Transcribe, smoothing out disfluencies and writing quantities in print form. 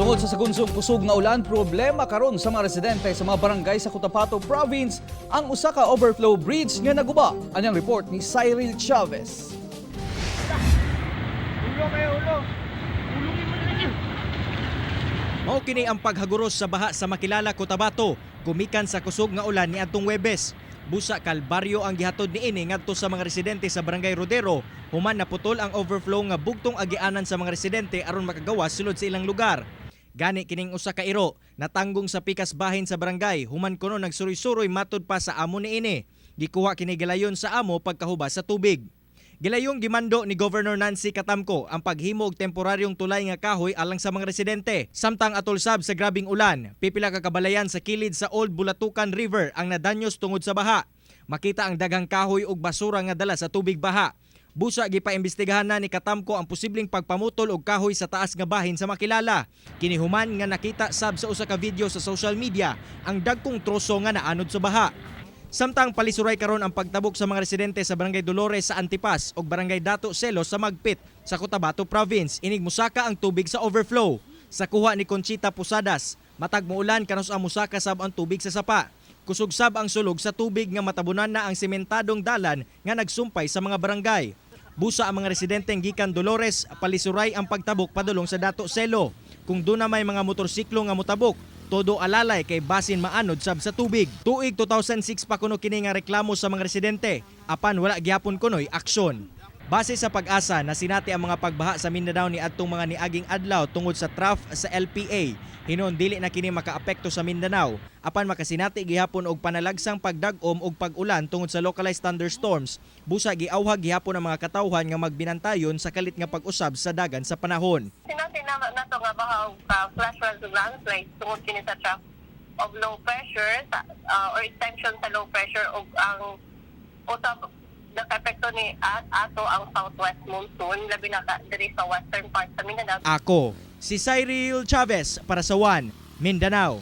Tungod sa sagunsong kusog nga ulan, problema karon sa mga residente sa mga barangay sa Cotabato Province ang usa ka overflow bridge nga naguba. Anyang report ni Cyril Chavez. Ulo kayo, ulo. Ulungin mo na ninyo. Mao kini ang paghaguros sa baha sa Makilala, Cotabato, gumikan sa kusog nga ulan niadtong Webes. Busa kalbaryo ang gihatod niini ngadto sa mga residente sa Barangay Rodero, human naputol ang overflow nga bugtong agianan sa mga residente aron makagawas sulod sa ilang lugar. Gani kining usa ka iro natanggong sa pikas bahin sa barangay human kuno nagsuroy-suroy matud pa sa amo niini. Gikuha kini gilayon sa amo pagkahubas sa tubig. Gilayong gimando ni Governor Nancy Catamco ang paghimo og temporaryong tulay nga kahoy alang sa mga residente. Samtang atol sab sa grabing ulan, pipila ka kabalayan sa kilid sa Old Bulatukan River ang nadanyos tungod sa baha. Makita ang daghang kahoy ug basura nga dala sa tubig baha. Busa gipaimbestigahan na ni Catamco ang posibleng pagpamutol og kahoy sa taas nga bahin sa Makilala. Kini human nga nakita sab sa usa ka video sa social media ang dagkong troso nga naanod sa baha. Samtang palisuray karon ang pagtabok sa mga residente sa Barangay Dolores sa Antipas ug Barangay Dato Selo sa Magpit sa Cotabato Province, inig musaka ang tubig sa overflow. Sa kuha ni Conchita Posadas, matag muulan kanus-a musaka sab ang tubig sa sapa. Kusog sab ang sulog sa tubig nga matabunan na ang sementadong dalan nga nagsumpay sa mga barangay. Busa ang mga residenteng gikan Dolores, palisuray ang pagtabok padulong sa Dato Selo. Kung duna may mga motorsiklo nga motabok, todo alalay kay basin maanod sab sa tubig. Tuig 2006 pa kuno kini nga reklamo sa mga residente, apan wala gyapon kunoy aksyon. Base sa PAGASA na sinati ang mga pagbaha sa Mindanao ni adtong mga niaging adlaw tungod sa trough sa LPA. Hinuon dili na kini makaapekto sa Mindanao apan makasinati gihapon og panalagsang pagdag-om og pag-ulan tungod sa localized thunderstorms. Busa giawhag gihapon ang mga katawhan nga magbinantayon sa kalit nga pag-usab sa dagan sa panahon. Sinati na nato nga baka og flash floods ug landslides tungod kini sa trough of low pressure sa, or extension sa low pressure ug ang usab nakaepekto ni at ato ang southwest monsoon, labi na ka diri sa western part sa Mindanao. Ako, si Cyril Chavez para sa One Mindanao.